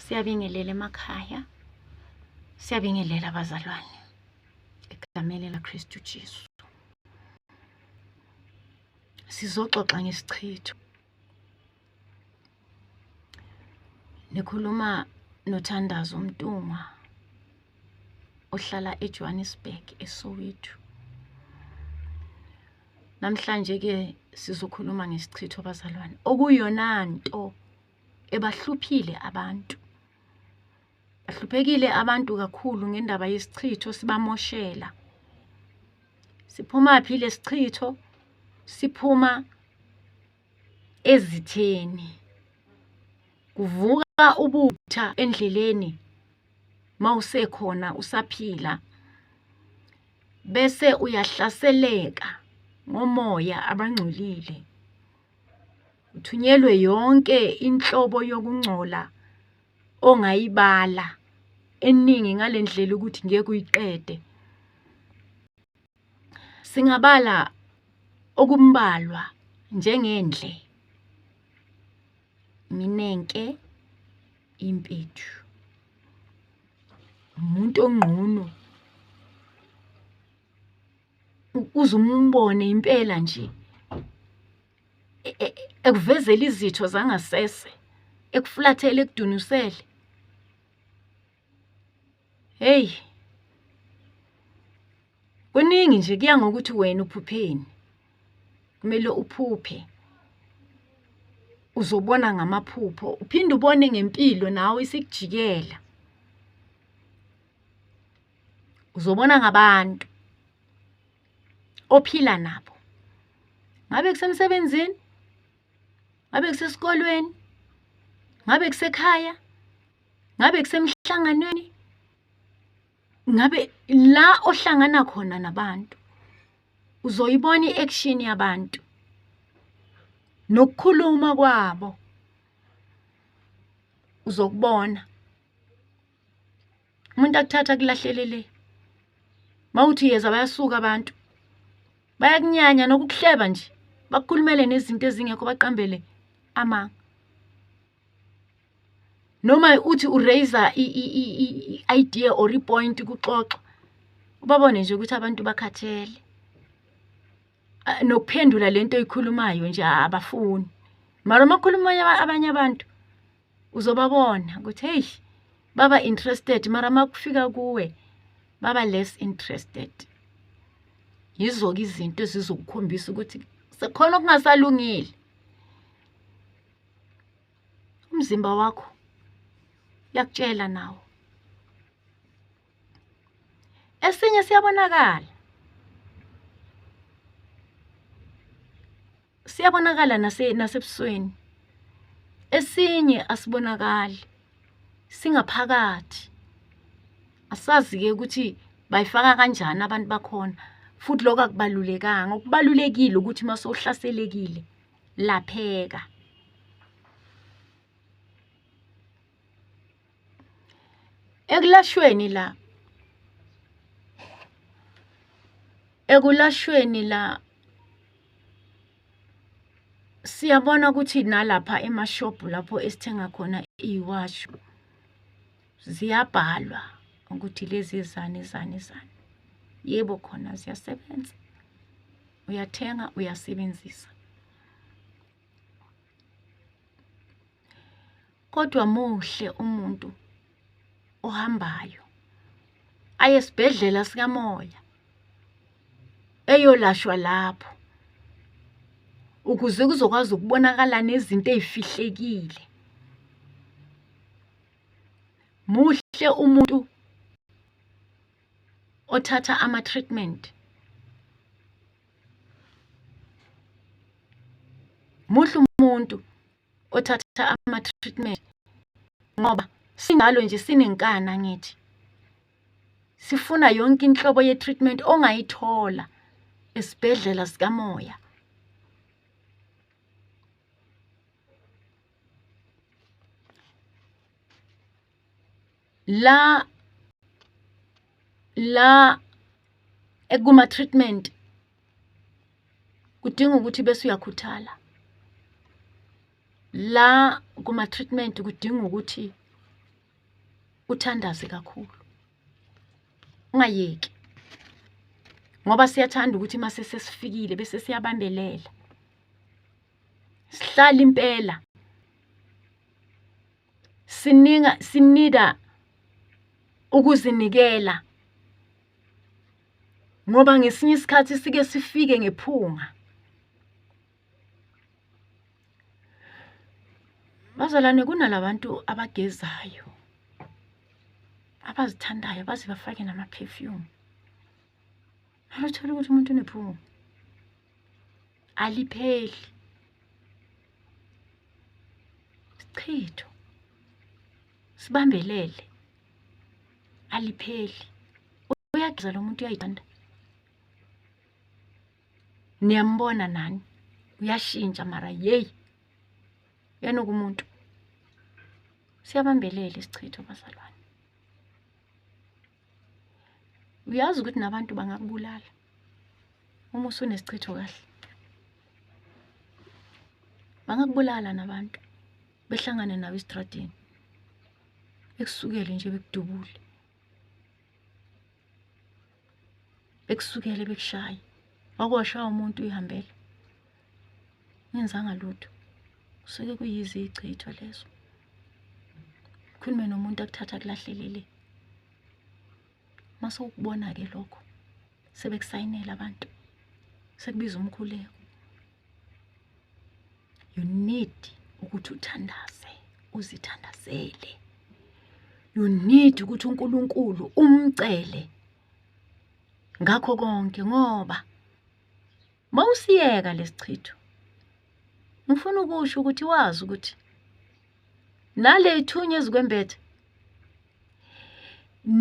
Siyabingelela emakhaya. Siyabingelela abazalwane. Egameni laKristu Jesu. Sizoxoxa ngesichitho. Nikhuluma noThandazo Mtungwa ohlala eJohannesburg eSoweto. Namhlanje ke sizokhuluma ngesichitho bazalwane okuyona nto ebahluphile abantu. Bahluphekile abantu kakhulu ngendaba yesichitho sibamoshela. Siphuma phi lesichitho? Siphuma ezitheni. Kuvuka ubutha endleleni mawusekhona usaphila bese uyahlaseleka ngomoya abangcolile. Uthunyelwe yonke inhlobo yokungcola ongayibala eningi ngale ndlela ukuthi ngeke uyiqede. Singabala okumbalwa njengendle, iminenke, impethu. Umuntu onqunu uze umbone impela nje ekuvezela izitho zangasese, ekufulathele ekudunusele. Hheyi, kuningi nje kuya ngokuthi wena uphupheni. Kumele uphuphe, uzobona ngamaphupho, uphinde ubone ngempilo nawe isikujikela. Uzobona ngabantu ophila nabo. Ngabe kusemsebenzini? Ngabe kusesikolweni? Ngabe kusekhaya? Ngabe kusemhlanganweni? Ngabe la ohlangana khona nabantu uzoyibona i-action yabantu nokukhuluma kwabo uzokubona. Umuntu akuthatha akulahlele le. Mawuthi uyeza bayasuka abantu. Bayakunyanya nokukuhleba nje. Bakukhulumele nezinto ezingekho baqambele amanga. Noma uthi u-raise i-idea or i-point kuxoxwa, ubabone nje ukuthi abantu bakhathele. Nokuphendula le nto oyikhulumayo nje abafuni. Mara uma kukhuluma abanye abantu uzobabona ukuthi heyi baba interested mara uma kufika kuwe baba less interested. Yizo-ke izinto ezizokukhombisa ukuthi sekukhona okungasalungile. Umzimba wakho uyakutshela nawo. Esinye siyabonakala. Siyabonakala nasebusweni. Esinye asibonakali, singaphakathi. Asazi-ke ukuthi bayifaka kanjani abantu bakhona futhi lokho akubalulekanga. Okubalulekile ukuthi uma sewuhlaselekile lapheka. Ekulashweni la, ekulashweni la siyabona ukuthi nalapha emashobhu lapho esithenga khona iy'washo ziyabhalwa ukuthi lezi zani zani zani. Yebo, khona ziyasebenza, uyathenga uyasebenzisa. Kodwa muhle umuntu ohambayo aye esibhedlela sikamoya eyolashwa lapho ukuze kuzokwazi ukubonakala nezinto ey'fihlekile. Muhle umuntu othatha ama-treatment. Muhle umuntu othatha ama-treatment ngoba sinjalo nje sinenkani angithi. Sifuna yonke inhlobo ye-treatment ongayithola esibhedlela sikamoya. La la ekuma-treatment kudinga ukuthi bese uyakhuthala. La kuma-treatment kudinga ukuthi Uthandaze kakhulu. Ungayeki. Ngoba siyathanda ukuthi mase sesifikile bese siyabambelela. Sihlala impela. Sininga sinida ukuzinikela. Ngoba ngesinye isikhathi sike sifike ngephunga. Bazalwane kunalabantu abagezayo abazithandayo baze bafake nama-perfume. Uthole ukuthi umuntu unephunga alipheli. Isichitho sibambelele alipheli. Uyageza lo muntu uyayithanda. Niyambona nani uyashintsha mara yeyi uyanuka umuntu. Siyabambelela isichitho bazalwane. Uyazi ukuthi nabantu bangakubulala uma usunesichitho kahle. Bangakubulala nabantu behlangane nawe esitradini bekusukele nje bekudubule. Bekusukele bekushaye. Wake washaya umuntu uyihambela. Ungenzanga lutho. Kusuke kuyize ichitho leso. Ukhulume nomuntu akuthatha akulahlele le. Mase ukubona-ke lokho sebekusayinela abantu. Sekubiza umkhuleko. You need ukuthi uthandaze, uzithandazele. You need ukuthi uNkulunkulu umcele ngakho konke ngoba mawusiyeka lesichitho ngifuna ukusho ukuthi wazi ukuthi nale ithunya ezikwembethe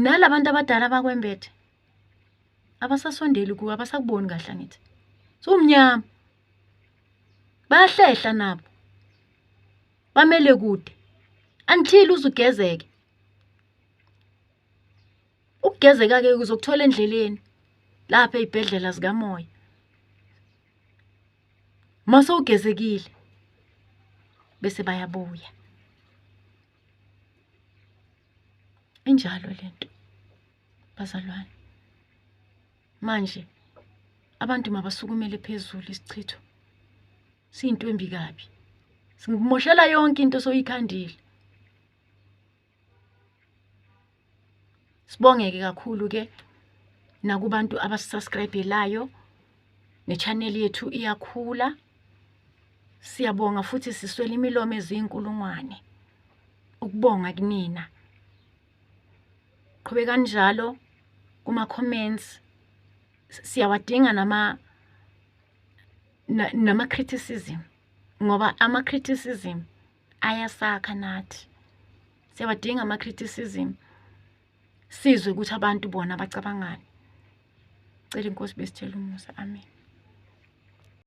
nalabantu abadala abakwembethe abasasondeli kuwe abasakuboni kahle angithi sumnyama bayahlehla nabo bamele kude until uzugezeke ukugezeka-ke uzokuthola endleleni lapha ey'bhedlela zikamoya uma sewugezekile bese bayabuya injalo lento bazalwane manje abantu mabasukumele phezulu isichitho siyinto embi kabi singimoshela yonke into soyikhandile Sibongeke kakhulu ke nakubantu abasubscribelayo ne-channel yethu iyakhula. Siyabonga futhi siswele imilomo ezinkulungwane ukubonga kunina. Qhubekani njalo kuma comments siyawadinga nama nama criticism ngoba ama criticism ayasakha nathi. Siyawadinga ama criticism sizwe ukuthi abantu bona bacabangani. Cela inkosi besithele umusa. Amen.